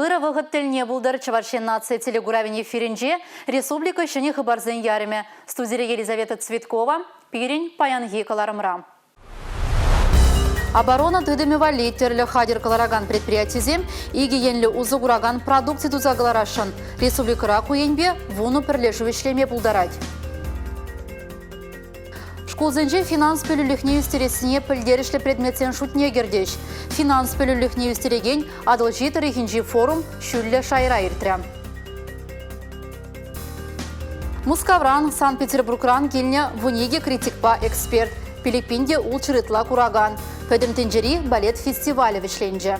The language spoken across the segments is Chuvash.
Ырӑ вӑхӑт тӗлне пултӑр Чӑваш Ен наци телекуравӗн эфирӗнче республика ҫӗнӗ хыпарсен ярӑмӗ. Студире Елизавета Цветкова, пирӗн паянхи кӑларӑмра. Оборона тытӑмӗ валли тӗрлӗ хатӗр кӑларакан предприятисем икӗ енлӗ усӑ куракан продукци туса кӑларасшӑн. Республикӑра ку енпе вунӑ пӗрлешӳ ӗҫлеме пултарать. Шкулсенче финанс пӗлӳлӗхне ӳстерессине пӗлтерӗшлӗ предметсен шутне кӗртӗҫ. Финанс пӗлӳлӗхне ӳстерекен Атӑлҫи тӑрӑхӗнчи форум ҫӳллӗ шайра иртрӗ. Мускавран, Санкт-Петербургран килнӗ 12 критикпа эксперт, Пилиппин те ултҫӗр ытла куракан. Пӗтӗм тӗнчери балет фестивалӗ вӗҫленчӗ.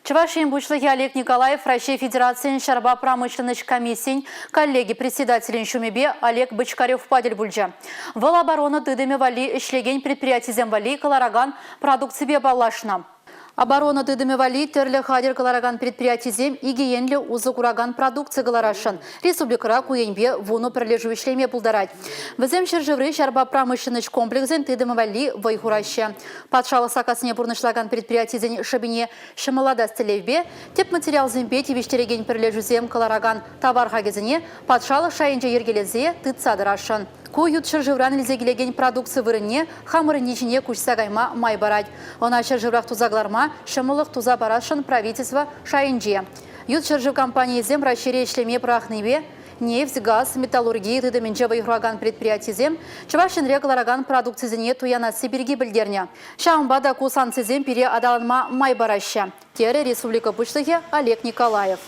Чӑваш Ен Пуҫлӑхӗ Олег Николаев Раҫҫей Федерацийӗн ҫарпа промышленноҫ комиссийӗн коллеги председателӗн ҫумӗпе Олег Бочкаревпа тӗл пулчӗ. Вӑл оборона тытӑмӗ валли ӗҫлекен предприятисем валли кӑларакан продукципе паллашнӑ. Оборона тытӑмӗ валли тӗрлӗ хатӗр кӑларакан предприятисем икӗ енлӗ усӑ куракан продукци кӑларасшӑн. Республикӑра ку енпе вунӑ пӗрлешӳ ӗҫлеме пултарать. Вӗсем ҫӗршыври ҫарпа промышленноҫ комплексӗн тытӑмӗ валли вӑй хураҫҫӗ. Патшалӑх саккасне пурнӑҫлакан предприятисен шӑпине ҫӑмӑллатас тӗллевпе тӗп материалсемпе тивӗҫтерекен пӗрлешӳсем кӑларакан тавар хакӗсене патшалӑх шайӗнче йӗркелесе тытса тӑрасшӑн. Ку ют ҫӗршывран илсе килекен продукци вырӑнне хамӑрӑнни ҫине куҫса кайма май парать. Ӑна ҫӗршыврах туса кӑларма ҫӑмӑллӑх туса парасшӑн правительство шайӗнче. Ют ҫӗршыв компанийӗсем Раҫҫейре ӗҫлеме пӑрахнипе нефть, газ, металлурги тытӑмӗнче вӑй хуракан предприятисем Чӑваш Енре кӑларакан продукцисене туянасси пирки пӗлтернӗ. Ҫавӑнпа та ку санкцисем пире аталанма май параҫҫӗ, терӗ республика Пуҫлӑхӗ Олег Николаев.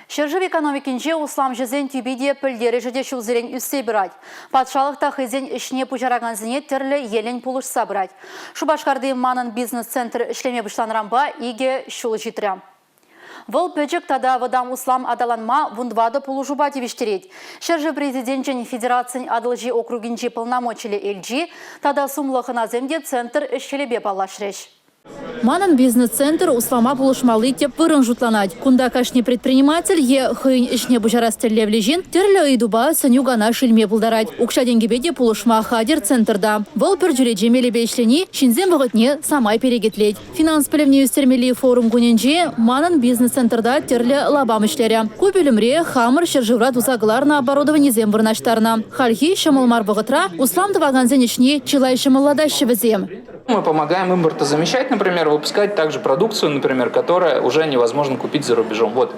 Ҫӗршыв экономикинче усламҫӑсен тӳпи те, пӗлтерӗшӗ те ҫулсерен ӳссе пырать. Патшалӑх та хӑйсен ӗҫне пуҫаракансене тӗрлӗ енлӗн пулӑшса пырать. Шупашкарти Манӑн бизнес-центр ӗҫлеме пуҫланӑранпа икӗ ҫул ҫитрӗ. Вӑл пӗчӗк тата вӑтам услам аталанма вунтӑватӑ пулӑшупа тивӗҫтерет. Ҫӗршыв Президенчӗн федерацин Атӑлҫи округӗнчи полномочиллӗ элчи тата сумлӑ хӑнасем те центр ӗҫ-хӗлӗпе паллашрӗҫ. Манӑн бизнес-центр услама пулӑшмалли тӗп вырӑн шутланать. Кунта кашни предприниматель е хӑйӗн ӗҫне пуҫарас тӗллевлӗ ҫын тӗрлӗ ыйтупа сӗнӳ-канаш илме пултарать. Укҫа-тенкӗпе те пулӑшма хатӗр центрта. Вӑл пӗр чӳрече мелӗпе ӗҫлени ҫынсен вӑхӑтне самай перекетлет. Финанс пӗлӗвне ӳстермелли форум кунӗнче Манӑн бизнес-центрта тӗрлӗ лапам ӗҫлерӗ. Ку пӳлӗмре хамӑр ҫӗршывра туса кӑларнӑ оборудованисем вырнаҫтарнӑ. Хальхи ҫӑмӑл мар вӑхӑтра услам тӑвакансен ӗҫне чылай ҫӑмӑллатаҫҫӗ вӗсем. Мы помогаем импортозамещать, например, выпускать также продукцию, например, которая уже невозможно купить за рубежом. Вот.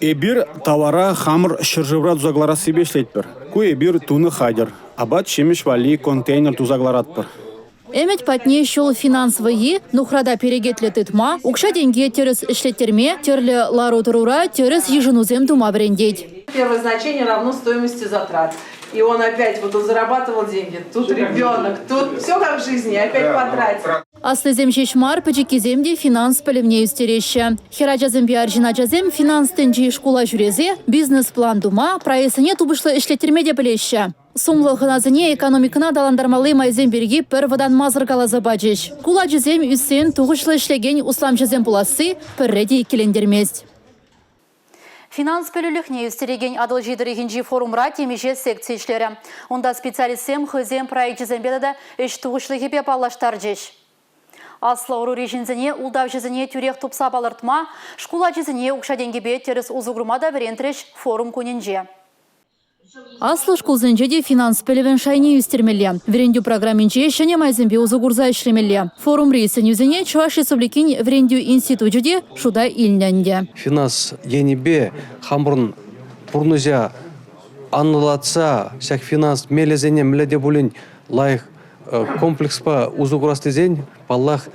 Эпир тавара хамӑр ҫӗршывра туса кӑларассипе ӗҫлетпӗр. Ку эпир тунӑ хатӗр. Апат-ҫимӗҫ валли контейнер туса кӑларатпӑр. Ӗмӗт патне ҫул финанс вӑййи, нухрата перекетлӗ тытма, укҫа-тенке тӗрӗс ӗҫлеттерме, тӗрлӗ лару-тӑрура тӗрӗс йышӑнусем тума вӗрентет. Первое значение равно стоимости затрат. И он опять, вот он зарабатывал деньги, тут ребенок, тут все как в жизни, опять потратил. Аслисем ҫеҫ мар, пӗчӗккисем те финанс пӗлӗвне ӳстереҫҫӗ. Хӗрачасемпе арҫын ачасем финанс тӗнчи шкула ҫӳресе бизнес-план тума, проектсене тупӑшлӑ ӗҫлеттерме те пӗлеҫҫӗ. Сумлӑ хӑнасене экономикӑна аталантармалли майсем пирки пӗр вӑтанмасӑр каласа пачӗҫ. Шкул ачисем ӳссен тухӑҫлӑ ӗҫлекен усламҫӑсем пуласси пӗрре те иккӗлентермест. Финанс пӗлӳлӗхне ӳстерекен Атӑлҫи тӑрӑхӗнчи форумра темиҫе секци ӗҫлерӗ. Унта специалистсем хӑйсен проекчӗсемпе тата ӗҫ тухӑҫлӑхӗпе паллаштарчӗҫ. Аслӑ ӑрури ҫынсене ултавҫӑсене тӳрех тупса палӑртма, шкул ачисене укҫа-тенкӗпе тӗрӗс усӑ курма та вӗрентрӗҫ форум кунӗнче. Аслӑ шкулсенче те финанс пӗлӗвӗн шайне ӳстермелле, вӗрентӳ программинче ҫӗнӗ майсемпе усӑ курса ӗҫлемелле. Форумри сӗнӳсене Чӑваш Республикин вӗрентӳ институчӗ те шута илнӗ ӗнтӗ. Финанс енӗпе хамӑрӑн пурнӑҫа анлӑлатса ҫак финанс мелӗсене мӗнле те пулин лайӑх комплекспа усӑ курас тесен, паллах,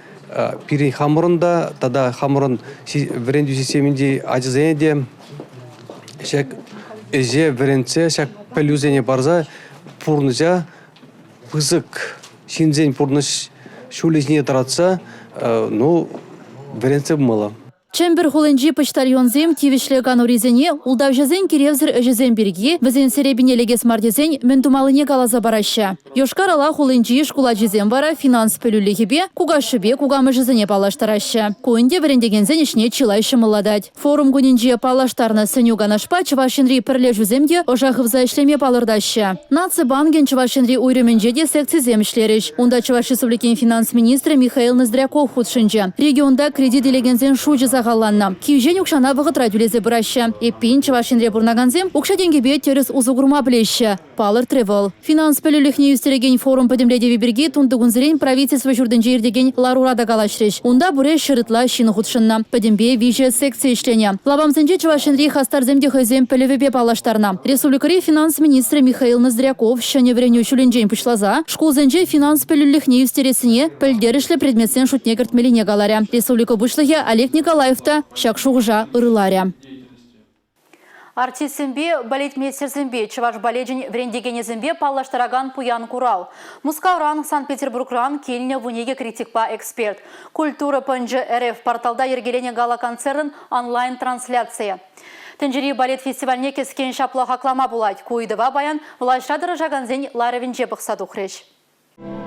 пирӗн хамӑрӑн та тата хамӑрӑн вӗрентӳ системинчи ачасене те ҫак ӗҫе вӗрентсе, ҫак пӗлӳсене парса пурнӑҫа пысӑк ҫынсен пурнӑҫ ҫулӗ ҫине тӑратса, ну, вӗрентсе пымалла. Чӗмпӗр хулинчи почтальонсем тивӗҫлӗ канурисене ултавҫӑсен киревсӗр ӗҫӗсем пирки вӗсен серепине лекес мар тесен мӗн тумаллине каласа параҫҫӗ. Йошкар-Ола хулинчи шкул ачисем вара финанс пӗлӳлӗхӗпе кукашшӗпе кукамӑшӗсене паллаштараҫҫӗ. Ку ӗнтӗ вӗрентекенсен ӗҫне чылай ҫӑмӑллатать. Форум кунӗнче паллаштарнӑ сӗнӳ-канашпа Чӑваш Енри пӗрлешӳсем те ӑша хывса ӗҫлеме палӑртаҫҫӗ. Наци банкӗн Чӑваш Енри уйрӑмӗнче те секцисем ӗҫлерӗҫ. Унта Чӑваш Республикин финанс министрӗ Михаил Ноздряков хутшӑнчӗ. Регионта кредит илекенсен шучӗ сахалланнӑ. Кивҫен укҫана вӑхӑтра тӳлесе пыраҫҫӗ. Эппин, Чӑваш Енре пурӑнакансем укҫа-тенкӗпе тӗрӗс усӑ курма пӗлеҫҫӗ, палӑртрӗ вӑл. Финанс пӗлӳлӗхне ӳстерекен форум пӗтӗмлетӗвӗ пирки тунтикунсерен правительство ҫуртӗнче иртекен ларура та калаҫрӗҫ. Унта пурӗ ҫӗр ытла ҫын хутшӑннӑ. Пӗтӗмпе виҫӗ секци ӗҫленӗ. Лапамсенче Чӑваш Енри хастарсем те хӑйсен пӗлӗвӗпе паллаштарнӑ. Республикӑри финанс министрӗ Михаил Ноздряков ҫӗнӗ вӗренӳ ҫулӗнчен пуҫласа шкулсенче финанс пӗлӳлӗхне ӳстерессине пӗлтерӗшлӗ предметсен шутне кӗртмеллине каларӗ. Республика Пуҫлӑхӗ Олег Николаев та ҫак шухӑша ырларӗ. Артистсемпе, балетмейстерсемпе, чӑваш балечӗн вӗрентекенӗсемпе паллаштаракан пуян курав. Мускавран, Санкт-Петербургран килнӗ 12 критикпа эксперт. Культура пӑнчӑ РФ порталта йӗркеленӗ гала-концертӑн онлайн-трансляцийӗ. Тӗнчери балет фестивальне кӗскен ҫапла хаклама пулать. Ку ыйтӑва паян влаҫра тӑрӑшакансен ларӑвӗнче пӑхса тухрӗҫ.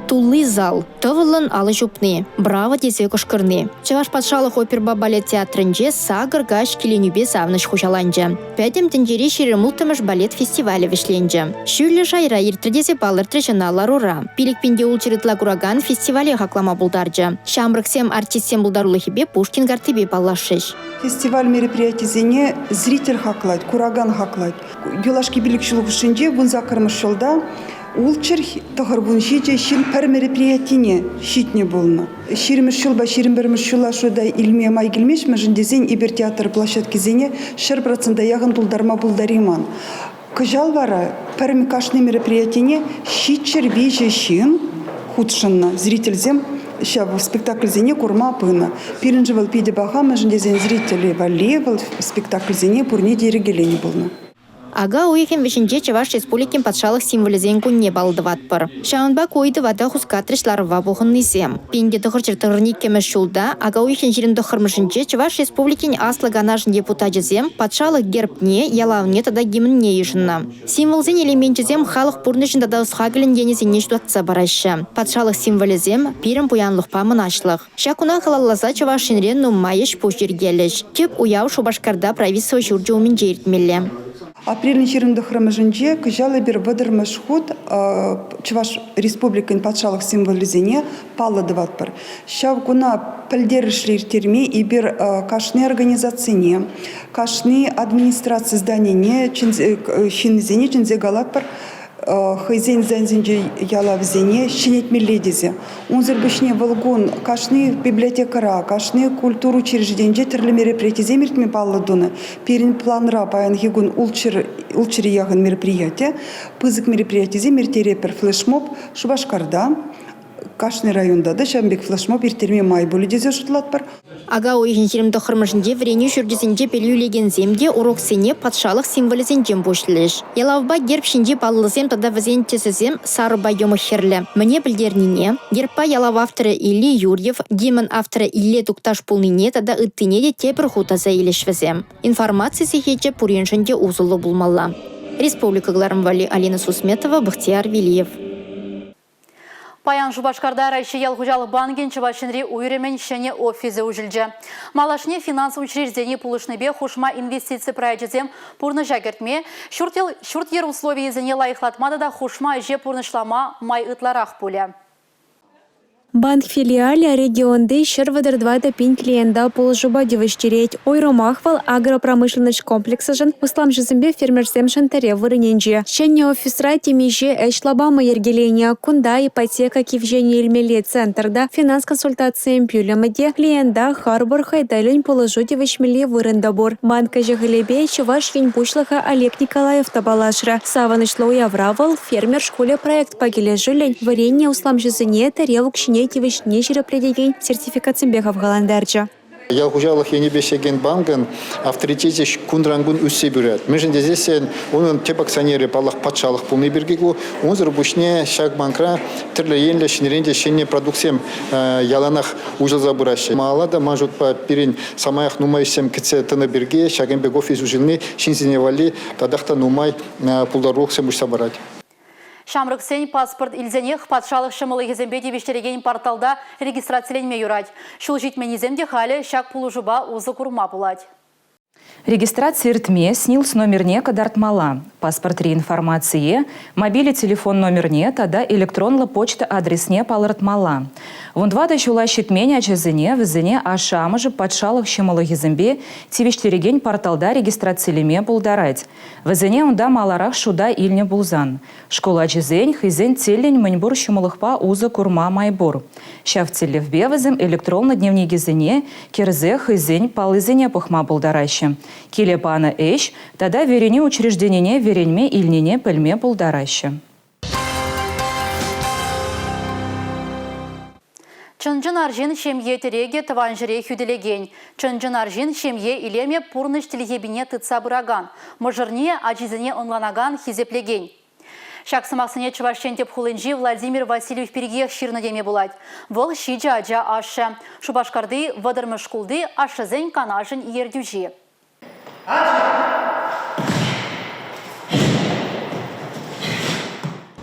Тулли зал, тӑвӑллӑн алӑ ҫупни, браво тесе кӑшкӑрни. Чӑваш патшалӑх оперӑпа балет театрӗнче сакӑр каҫ киленӳпе савӑнӑҫ хуҫаланчӗ. Пӗтӗм тӗнчери 26-мӗш балет фестивалӗ вӗҫленчӗ. Ҫӳллӗ шайра иртрӗ тесе палӑртрӗҫ ӑна ларура. 5 пин те ултҫӗр ытла куракан фестивале хаклама пултарчӗ. Ҫамрӑксем артистсен пултарулӑхӗпе Пушкин карттипе паллашрӗҫ. Фестиваль мероприятисене зритель хаклать, куракан хаклать. Юлашки пилӗк ҫул хушшинче 18-мӗш ҫулта Ултҫӗр 97 ҫын пӗр мероприятине ҫитнӗ пулнӑ. Ҫирӗммӗш ҫулпа 21-мӗш ҫула шута илме май килмест, мӗншӗн тесен эпир театр площадкисене 100% яхӑн тултарма пултарайман. Кӑҫал вара пӗр кашни мероприятине 703 ҫын хутшӑннӑ. Зрительсем ҫав спектакльсене курма пынӑ. Пирӗншӗн вӑл питӗ паха, мӗншӗн тесен зрителе валли вӑл спектакльсене пурне те йӗркеленӗ пулнӑ. Ака уйӑхӗн вӗҫӗнче Чӑваш Республикин патшалӑх символӗсен кунне паллӑ тӑватпӑр. Ҫавӑнпа ку ыйтӑва та хускатрӗҫ ларӑва пухӑннисем. 1992-мӗш ҫулта ака уйӑхӗн 29-мӗшӗнче Чӑваш Республикин Аслӑ Канашӗн депутачӗсем патшалӑх гербне, ялавне тата гимнне йышӑннӑ. Символсен элеменчӗсем халӑх пурнӑҫӗн тата ӑс-хакӑлӗн енӗсене ҫутатса параҫҫӗ. Патшалӑх символӗсем – пирӗн пуянлӑхпа мӑнаҫлӑх. Ҫак куна халалласа Чӑваш Енре нумай ӗҫ-пуҫ йӗркелӗҫ. Тӗп уяв Шупашкарта правительство ҫурчӗ умӗнче иртмелле. Апрелӗн 29-мӗшӗнче кӑҫал эпир 30-мӗш хут Чӑваш Республикин патшалӑх символӗсене паллӑ тӑватпӑр. Ҫав куна пӗлтерӗшлӗ ирттерме эпир кашни организацине, кашни администраци зданине ҫыннисене чӗнсе калатпӑр, хӑйсен зданисенчи ялавсене ҫӗнетмелле тесе. Унсӑр пуҫне вӑл кун кашни библиотекӑра, кашни культура учрежденинче тӗрлӗ мероприятисем иртме паллӑ тунӑ. Пирӗн планра паянхи кун ултҫӗре яхӑн мероприяти. Пысӑк мероприятисем ирттеретпӗр флешмоб Шупашкарта, кашни районта та ҫавӑн пек флешмоб ирттерме май пулӗ тесе шутлатпӑр. Ака уйӑхӗн 29-мӗшӗнче вӗренӳ ҫурчӗсенче пӗлӳ илекенсем те уроксене патшалӑх символӗсенчен пуҫлӗҫ. Ялавпа герб ҫинчи паллӑсем тата вӗсен тӗсӗсем сарӑпа йӑмӑх хӗрлӗ мӗне пӗлтернине, гербпа ялав авторӗ Илле Юрьев, гимн авторӗ Илле Тукташ пулнине тата ыттине те тепӗр хут аса илӗҫ вӗсем. Информаци сехечӗ пуриншӗн те усӑллӑ пулмалла. Республика кӑларӑм валли Алина Сусметова, Бахтияр Велиев. Паян Шупашкарта Раҫҫей ял хуҫалӑх банкӗн Чӑваш Енри уйрӑмӗн ҫӗнӗ офисӗ уҫӑлчӗ. Малашне финанс учрежденийӗ пулӑшнипе хушма инвестици проекчӗсем пурнӑҫа кӗртме, ҫурт-йӗр условийӗсене лайӑхлатма тата хушма ӗҫе пурнӑҫлама май ытларах пулӗ. Банк филиалӗ регионти 134 пин клиента пулӑшупа тивӗҫтерет. Уйрӑмах вӑл агропромышленноҫ комплексӗшӗн, усламҫӑсемпе фермерсемшӗн тӗрев вырӑнӗнче. Ҫӗнӗ офисра темиҫе ӗҫ лапамӗ йӗркеленӗ. Кунта ипотека кивҫене илмелли центр та, финанс консультацийӗн пӳлӗмӗ те, клиента харпӑр хӑй тӗллӗн пулӑшу тивӗҫмелли вырӑн та пур. Банк ӗҫӗ-хӗлӗпе Чӑваш Ен Пуҫлӑхӗ Олег Николаев та паллашрӗ. Савӑнӑҫлӑ уявра вӑл «Фермер шкулӗ» проектпа килӗшӳллӗн вӗреннӗ усламҫӑсене тӗрев укҫине тивӗҫнине ҫирӗплетекен сертификатсемпе хавхалантарчӗ. Ял хуҫалӑх енӗпе ӗҫлекен банкӑн авторитечӗ кунран-кун ӳссе пырать. Мӗншӗн тесессӗн унӑн тӗп акционерӗ, паллах, патшалӑх пулни пирки ку. Унсӑр пуҫне ҫак банкра тӗрлӗ енлӗ ҫӗнӗрен те ҫӗнӗ продуктсем яланах уҫӑлса пыраҫҫӗ. Малалла та, ман шутпа, пирӗн самаях нумай ӗҫсем кӗтсе тӑнӑ пирки ҫакӑн пек офис уҫӑлни ҫынсене валли татах та нумай пултарулӑхсем уҫса парать. Ҫамрӑксен паспорт илсенех патшалӑх ҫӑмӑллӑхӗсемпе тивӗҫтерекен порталта регистрациленме юрать. Ҫул ҫитменнисем те халӗ ҫак пулӑшупа усӑ курма пулать. Регистраци иртме СНИЛС номерне кӑтартмалла, паспортри информацие, мобильлӗ телефон номерне тата электронлӑ почта адресне палӑртмалла. 14 ҫула ҫитмен ачасене вӗсене ашшӗ-амӑшӗ патшалӑх ҫӑмӑллӑхӗсемпе тивӗҫтерекен порталта регистрацилеме пултарать. Вӗсене унта маларах шута илнӗ пулсан, шкул ачисен хӑйсен тӗллӗн мӗнпур ҫӑмӑллӑхпа усӑ курма май пур. Ҫав тӗллевпе вӗсем электронлӑ дневникӗсене кӗрсе хӑйсен паллисене пӑхма пултараҫҫӗ, киле панӑ ӗҫ тата вӗренӳ учрежденине вӗренме илнине пӗлме пултараҫҫӗ. Чӑн-чӑн арҫын ҫемье тӗрекӗ тӑван ҫӗре хӳтӗлекен. Чӑн-чӑн арҫын ҫемье илемӗ пурнӑҫ тилхепине тытса пыракан, мӑшӑрне, ачисене ӑнланакан, хисеплекен. Ҫак сӑмахсене Чӑваш Ен тӗп хулинчи Владимир Васильев пиркиех ҫырнӑ теме пулать. Вӑл ҫичӗ ача ашшӗ, Шупашкарти вӑтӑрмӗш шкулти ашшӗсен канашӗн ертӳҫи.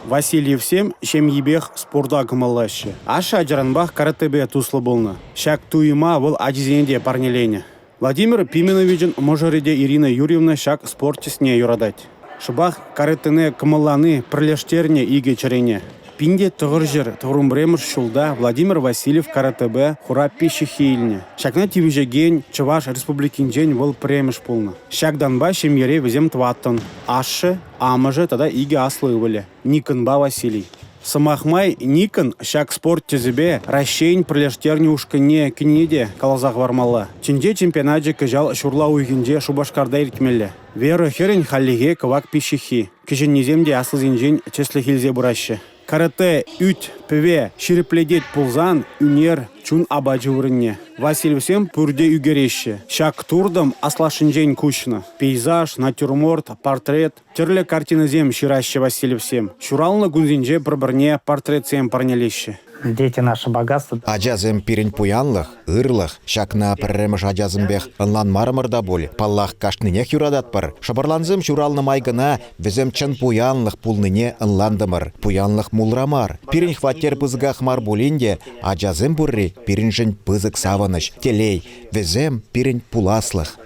Васильевсем ҫемйипех спорта кӑмӑллаҫҫӗ. Ашшӗ ачаранпах каратэпе туслӑ пулнӑ. Ҫак туйӑма вӑл ачисене те парнеленӗ. Владимир Пименовичӑн мӑшӑрӗ те Ирина Юрьевна ҫак спорт тӗсне юратать. Шӑпах каратэне кӑмӑллани пӗрлештернӗ икӗ чӗрене. 1991 ҫулта Владимир Васильев каратэпе хура пиҫҫиххи илнӗ. Ҫакна тивӗҫекен Чӑваш Республикинчен вӑл пӗрремӗш пулнӑ. Ҫак данпа ҫемьере вӗсем тӑваттӑн: ашшӗ, амӑшӗ тата икӗ аслӑ ывӑлӗ – Никонпа Василий. Сӑмах май, Никон ҫак спорт тӗсӗпе Раҫҫейӗн пӗрлештернӗ ушкӑнне кӗнине те каласа хӑвармалла. Тӗнче чемпионачӗ кӑҫал ҫурла уйӑхӗнче Шупашкарта иртмелле. Вера хӗрӗн хальлӗхе кӑвак пиҫҫиххи. Кӗҫӗннисем те аслисенчен тӗслӗх илсе пыраҫҫӗ. Каратэ ӳт, пӗве ҫирӗплетет пулсан ӳнер чун апачӗ вырӑнне. Васильевсем пурте ӳкереҫҫӗ. Ҫак туртӑм аслашшӗнчен куҫнӑ. Пейзаж, натюрморт, портрет, тӗрлӗ картинӑсем ҫыраҫҫӗ Васильевсем. Ҫуралнӑ кунсенче пӗр-пӗрне портретсем парнелеҫҫӗ. Дети наше богатство. Ачасем пирӗн пуянлӑх, ырлӑх. Ҫакна пӗрремӗш ачасемпех ӑнланмарӑмӑр та пуль. Паллах, кашнинех юрататпӑр. Шӑпӑрлансем ҫуралнӑ май кӑна вӗсем чӑн пуянлӑх пулнине ӑнлантӑмӑр. Пуянлӑх мулра мар. Пирӗн хваттер пысӑках мар пулин те ачасем пурри пирӗншӗн пысӑк савӑнӑҫ, телей. Вӗсем пирӗн пуласлӑх.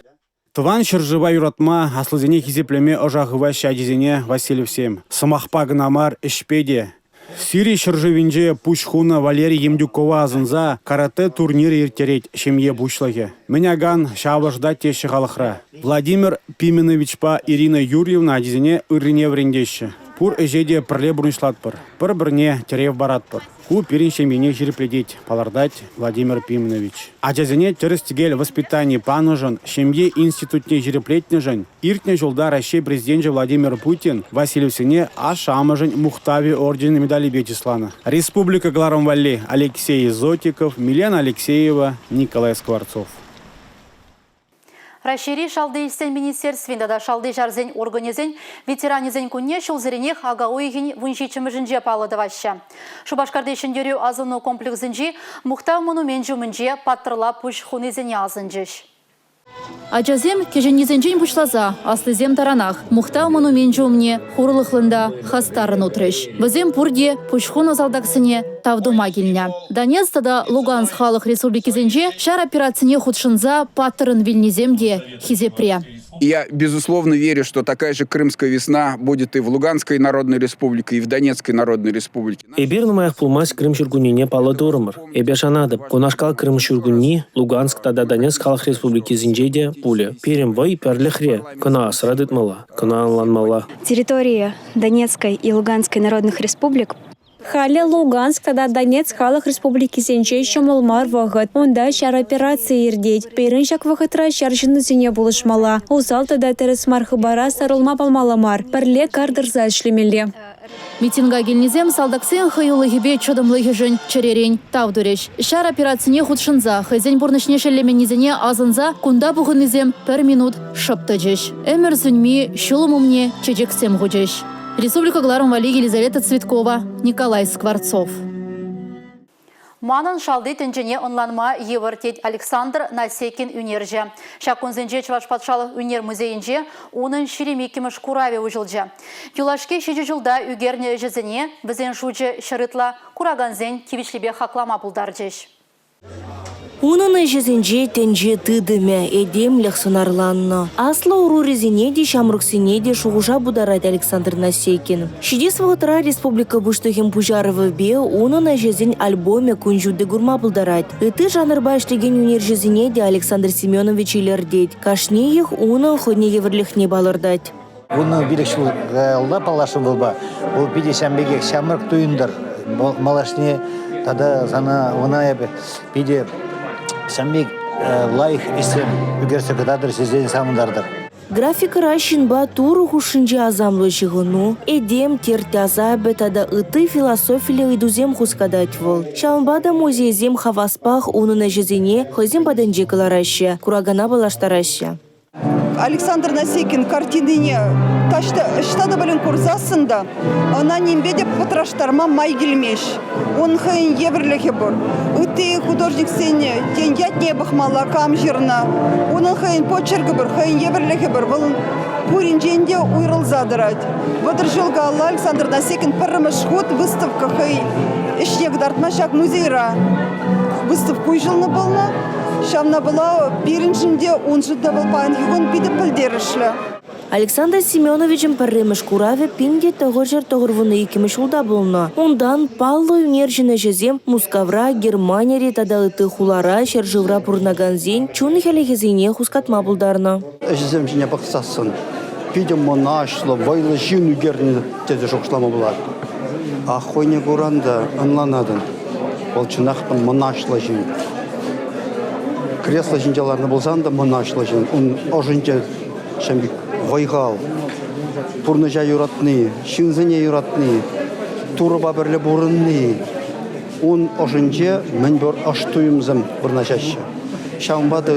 Тӑван ҫӗршыва юратма, аслисене хисеплеме ӑша хываҫҫӗ ачисене Васильевсем. Сӑмахпа кӑна мар, ӗҫпе те. Сири ҫӗршывӗнче пуҫ хунӑ Валерий Емдюкова асӑнса каратэ турнирӗ ирттерет ҫемье пуҫлӑхӗ. Мӗн акан, ҫавӑ шӑтать теҫҫӗ халӑхра. Владимир Пименовичпа Ирина Юрьевна ачисене ыррине вӗрентеҫҫӗ. Пур ӗҫе те пӗрле пурнӑҫлатпӑр, пӗр-пӗрне тӗрев паратпӑр. Ку пирӗн ҫемьене ҫирӗплетет, палӑртать Владимир Пименович. Ачасене тӗрӗс-тӗкел воспитани панӑшӑн, ҫемье институтне ҫирӗплетнӗшӗн иртнӗ ҫулта Раҫҫей Президенчӗ Владимир Путин Васильевсене Ашшӗ-амӑшӗн мухтавӗ орденӗн медалӗпе чысланӑ. Республика кӑларӑм валли Алексей Зотиков, Милена Алексеева, Николай Скворцов. Раҫҫейри шалти ӗҫсен министерствин тата шалти ҫарсен органӗсен ветеранӗсен кунне ҫулсеренех ака уйӑхӗн 17-мӗшӗнче паллӑ тӑваҫҫӗ. Шупашкарти Ҫӗнтерӳ асӑну комплексӗнчи Мухтав монуменчӗ умӗнче паттӑрла пуҫ хунисене асӑнчӗҫ. Ачасем кӗҫӗннисенчен пуҫласа аслисем таранах Мухтав монуменчӗ умне хурлӑхлӑн та хастаррӑн утрӗҫ. Вӗсем пурте пуҫ хунӑ салтаксене тав тума килнӗ. Донецк тата Луганск халӑх республикисенче ҫар операцине хутшӑнса паттӑрӑн вилнисем те хисепре. Я, безусловно, верю, что такая же Крымская весна будет и в Луганской Народной Республике, и в Донецкой Народной Республике. Эпир нумаях пулмасть Крым ҫуркуннине паллӑ турӑмӑр. Эпӗ шанатӑп, кунашкал Крым ҫуркунни Луганск тата Донецк халӑх республикисенче те пулӗ. Пирӗн вӑй пӗрлӗхре. Кӑна асра тытмалла, кӑна ӑнланмалла. Территории Донецкой и Луганской народных республик. Халӗ Луганск тата Донецк халӑх республикисенче ҫӑмӑл мар вӑхӑт. Унта ҫар операцийӗ иртет. Пирӗн ҫак вӑхӑтра ҫар ҫыннисене пулӑшмалла. Усал тата тӗрӗс мар хыпара сарӑлма памалла мар. Пӗрле кар тӑрса ӗҫлемелле. Митинга килнисем салтаксен хӑюлӑхӗпе чӑтӑмлӑхӗшӗн чӗререн тав турӗҫ. Ҫар операцине хутшӑнса хӑйсен пурнӑҫне шеллеменнисене асӑнса кунта пухӑннисем пӗр минут шӑп тӑчӗҫ. Ӗмӗр сӳнми ҫулӑм умне чечексем хучӗҫ. Республика кӑларӑм валли Елизавета Цветкова, Николай Скворцов. Манӑн шалти тӗнчене ӑнланма йывӑр, тет Александр Насекин ӳнерҫӗ. Ҫак кунсенче Чӑваш патшалӑх ӳнер музейӗнче унӑн 22-мӗш куравӗ уҫӑлчӗ. Юлашки ҫичӗ ҫулта ӳкернӗ ӗҫӗсене, вӗсен шучӗ ҫӗр ытла, куракансен тивӗҫлипе хаклама пултарчӗҫ. Унӑн ӗҫӗсенче тӗнче тытӑмӗ, этемлӗх сӑнарланнӑ. Аслӑ ӑрурисене те, ҫамрӑксене те шухӑша путарать Александр Насекин. Ҫитес вӑхӑтра республика Пуҫлӑхӗн пуҫарӑвӗпе унӑн ӗҫӗсен альбомӗ кун ҫути курма пултарать. Ытти жанрпа ӗҫлекен ӳнерҫӗсене те Александр Семенович илӗртет. Кашниех унӑн хӑйне евӗрлӗхне палӑртать. 15 ҫул каялла паллашрӑм вӑлпа. Вӑл питӗ ҫам пекех ҫамрӑк туйӑнтӑр. Малашне тата сана ӑна эпӗ питӗ ҫам пек лайӑх ӗҫсем ӳкерсе кӑтартӑр, ҫӗсен савӑнтартӑр. Графикӑра ҫынпа Турӑ хушшинчи асамлӑ ҫыхӑну, этем терт-асапӗ тата ытти философиллӗ ыйтусем хускатать вӑл. Ҫавӑнпа та музейсем хаваспах унӑн ӗҫӗсене хӑйсем патӗнче кӑлараҫҫӗ, куракана паллаштараҫҫӗ. Александр Насекин картинине таҫта ӑҫта та пулин курсассӑн та ӑна нимпе те пӑтраштарма май килмест. Ун хӑйӗн евӗрлӗхӗ пур. Ытти художниксен тен ятне пӑхмалла, кам ҫырнӑ. Унӑн хӑйӗн почеркӗ пур, хӑйӗн евӗрлӗхӗ пур. Вӑл пуринчен те уйрӑлса тӑрать. 30 ҫул каялла Александр Насекин пӗрремӗш хут выставка хӑй ӗҫне кӑтартма ҫак музейра выставка уҫӑлнӑ пулнӑ. Ҫавна пула пирӗншӗн те, уншӑн та вӑл паянхи кун питӗ пӗлтерӗшлӗ. Александр Семеновичӑн пӗрремӗш куравӗ 1992 ҫулта пулнӑ. Унтан паллӑ ӳнерҫӗн ӗҫӗсем Мускавра, Германире тата ытти хулара, ҫӗршывра пурӑнакансен чун хӗлӗхӗсене хускатма пултарнӑ. Ӗҫӗсем ҫине пӑхсассӑн питӗ мӑнаҫлӑ, вӑйлӑ ҫын ӳкернӗ тесе шухӑшлама пулать. А хӑйне куран та ӑнланатӑн. Вӑл чӑнах та мӑнаҫлӑ ҫын. Кресло ҫинче ларнӑ пулсан та мӑнаҫлӑ ҫын. Ун ӑшӗнче ҫав пек вӑй-хал, пурнӑҫа юратни, ҫынсене юратни, Турӑпа пӗрле пурӑнни. Ун ӑшӗнче мӗнпур ӑш туйӑмсем вырнаҫаҫҫӗ. Ҫавӑнпа та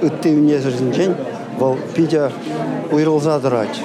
ытти ӳнерҫӗсенчен вӑл питӗ уйрӑлса тӑрать.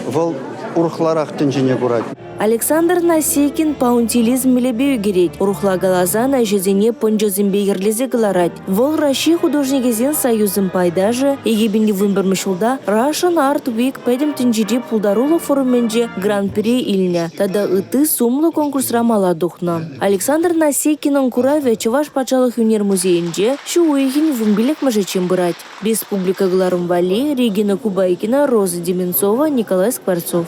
Вӑл урӑхларах тӗнчене курать. Александр Насекин паунтилизм мелӗпе ӳкерет. Урӑхла каласан, ӗҫӗсене пӑнчӑсемпе йӗрлесе кӑларать. Вӑл Раҫҫей художникӗсен союзӗн пайташӗ, 2011 ҫулта Russian Art Week пӗтӗм тӗнчери пултарулӑх форумӗнче гран-при илнӗ тата ытти сумлӑ конкурсра мала тухнӑ. Александр Насекинӑн куравӗ Чӑваш патшалӑх ӳнер музейӗнче ҫу уйӑхӗн 15-мӗшӗччен пырать. Республика кӑларӑм валли Регина Кубайкина, Роза Деменцова, Николай Скворцов.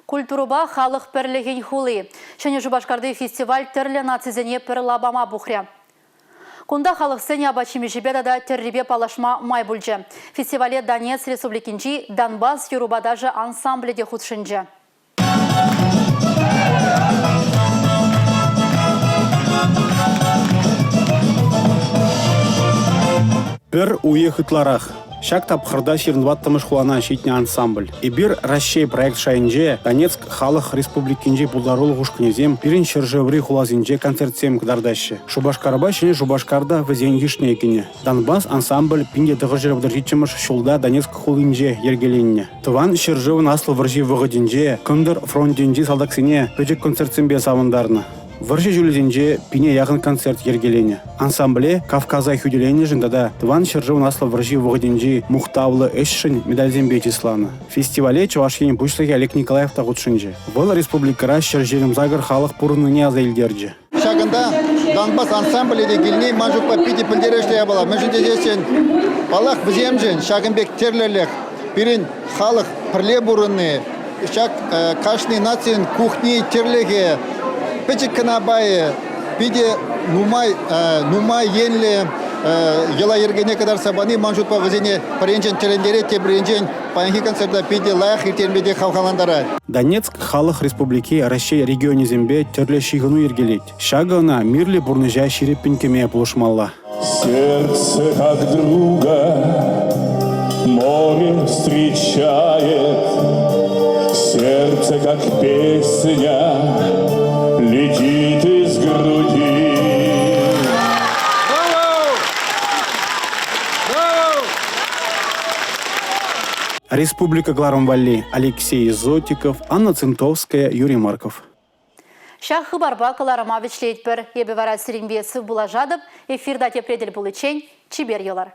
Культурӑпа халӑх пӗрлӗхӗн хули. Ҫӗнӗ Шупашкарти фестиваль тӗрлӗ нацисене пӗр лапама пухрӗ. Кунта халӑхсен апат-ҫимӗҫӗпе тата тӗррипе паллашма май пулчӗ. Фестивале Донецк Республикинчи Донбасс юрӑпа ташӑ ансамблӗ те хутшӑнчӗ. Пӗр уйӑх ытларах. Ҫак тапхӑрта 24-мӗш хулана ҫитнӗ ансамбль. «Эпир Раҫҫей» проект шайӗнче Донецк Халӑх Республикинчи пултарулӑх ушкӑнӗсем пирӗн ҫӗршыври хуласенче концертсем кӑтартаҫҫӗ. Шупашкарпа Ҫӗнӗ Шупашкар та вӗсен йышне кӗнӗ. «Донбасс» ансамбль 1937 ҫулта Донецк хулинче йӗркеленнӗ. Тӑван ҫӗршывӑн Аслӑ вӑрҫи вӑхӑтӗнче Кӑнтӑр фронтӗнчи салтаксене пӗчӗк концертсемпе савӑнтарнӑ. Вӑрҫӑ ҫулӗсенче пине яхӑн концерт йӗркеленӗ. Ансамбле Кавказа хӳтӗленӗшӗн тата Тӑван ҫӗршывӑн Аслӑ вӑрҫи вӑхӑтӗнчи мухтавлӑ ӗҫшӗн медальсемпе чысланӑ. Фестивале Чӑваш Ен Пуҫлӑхӗ Олег Николаев та хутшӑнчӗ. Вӑл республикӑра 128 халӑх пурӑннине аса илтерчӗ. Ҫакӑнта Донбасс ансамблӗ те килни ман шутпа питӗ пӗлтерӗшлӗ япала. Мӗншӗн тесессӗн, паллах, вӗсемшӗн ҫакӑн пек тӗрлӗлӗх пирӗн халӑх пӗрле пурӑнни, ҫак кашни нацин кухни тӗрлӗхӗ, пӗчӗк кӑна пайӗ питӗ нумай, нумай енлӗ. йӑла-йӗркене кӑтартса пани ман шутпа вӗсене пӗр енчен тӗлӗнтерет, тепӗр енчен паянхи концерта питӗ лайӑх ирттерме те хавхалантарать. Донецк Халӑх Республики Раҫҫей регионӗсемпе тӗрлӗ ҫыхӑну йӗркелет. Ҫакӑ ӑна мирлӗ пурнӑҫа ҫирӗппӗн кӗме пулӑшмалла. Сердце как друга море встречает, Сердце как песня летит из груди. Республика кӑларӑм валли Алексей Зотиков, Анна Цинтовская, Юрий Марков. Ҫак хыпарпа кӑларӑма вӗҫлетпӗр. Эпӗ вара сирӗнпе сывпуллашатӑп. Эфирта тепре тӗл пуличчен чипер юлӑр.